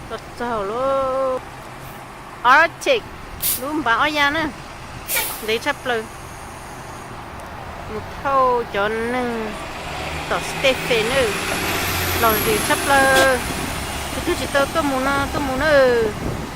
Los txog lub Arctic, lub npav ob ya na, ntev tshaj plaws. Mus thauj cov neeg tom Stephen na, los zem tshaj plaws. Tus twg tsis tau tuaj mus no tuaj mus nawb.